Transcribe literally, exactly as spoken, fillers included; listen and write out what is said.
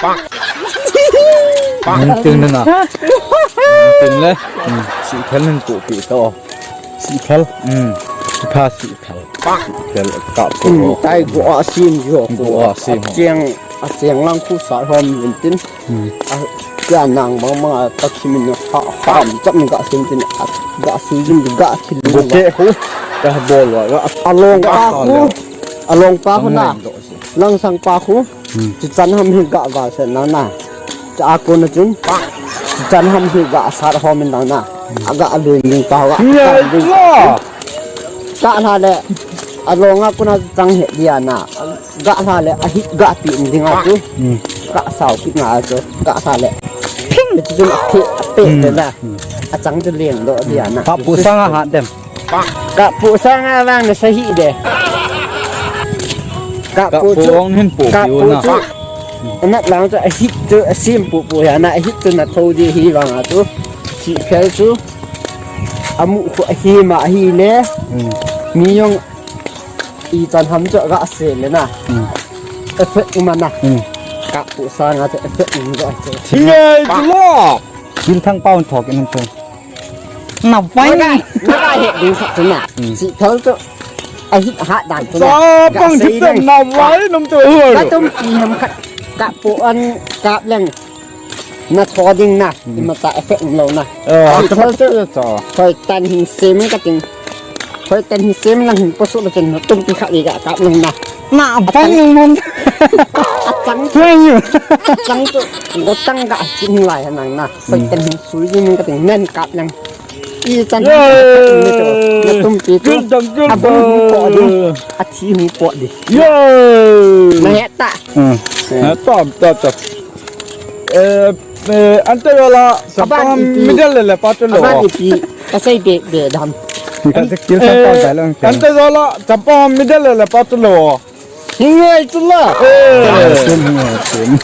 Hung tin le na. Hung tin le. Hmm. Sihphel hin pohpi to. Sihphel. Hmm. Sihphel, sihphel. Sihphel ka po. Hmm. Tai go a sim jo. Go a sim. Acheng, acheng lang khu sa hom vin tin. Hmm. A, kya nang bang bang a ta khimin ha, ham chap ga sim tin. A, ga su jin ga thil. Go ke khu. Ka bol wa. A long pa khu. A long pa khu na. Langsang pa khu. Hmm. Chuchan ham hi ga val se na na. Cha a kon na chun. Chuchan ham hi ga sat hom in na na. A ga leng ding pa ga. Ka la le. A long a kon a chang he dia na. Ga la le a hi ga pi ding a chu. Hmm. Ga sao ki na chu. Ga la le. Ping chu a pe pe le na. Hmm. A chang chu leng do dia na. Ka pu sang a hat dem. Ka pu sang a vang na sa hi de. Ka pu chu. Ka pu chu. Anat lang chu a hit chu a sim pu pu ya na a hit chu na tho di hi vang a chu. Sihphel chu. A mu khu a hi ma a hi le. Hmm. Mi jong ichan ham chu ga se le na. Hmm. Effect um a na. Hmm. Ka pu sang a chu effect um a chu. Ngai chu lo. Bil thang pau thok in chu. Na vai. Na vai, na vai he ding khat tu na. Hmm. Sihphel tu. A hit hat dan tu na. Sa pang thip na vai nam tu hur. Ka tum pi ham khat. Ka pu an kap leng. Na tho ding na. Hmm. Ima ta effect lo na. Eh, sihphel tu. Hoi tan hin sem ka ting. Hoi tan hin sem lang hin posu la chen na tum pi khat ni ka kap leng na. Na vai mun. Atang. Vai. Atang tu. Go tang ka kin lai nang na. Hoi tan hin sui jing ka ting nen kap leng. Ichan. Yay! Na tum pi tu. Tul dang tul. A bang hung po di. A thi hung po di. Yay! Na het ta. Hmm. Eh. Na tom ta ta. Eh, eh, ante wala. Aban sapang ipi. Middle le le pa tu lo. Aban ipi. Ka sei de de dam. Ka se kil sa pa da lang. Ante wala sapang middle le le pa tu lo. Hingai tu la. Eh. Hingai tu.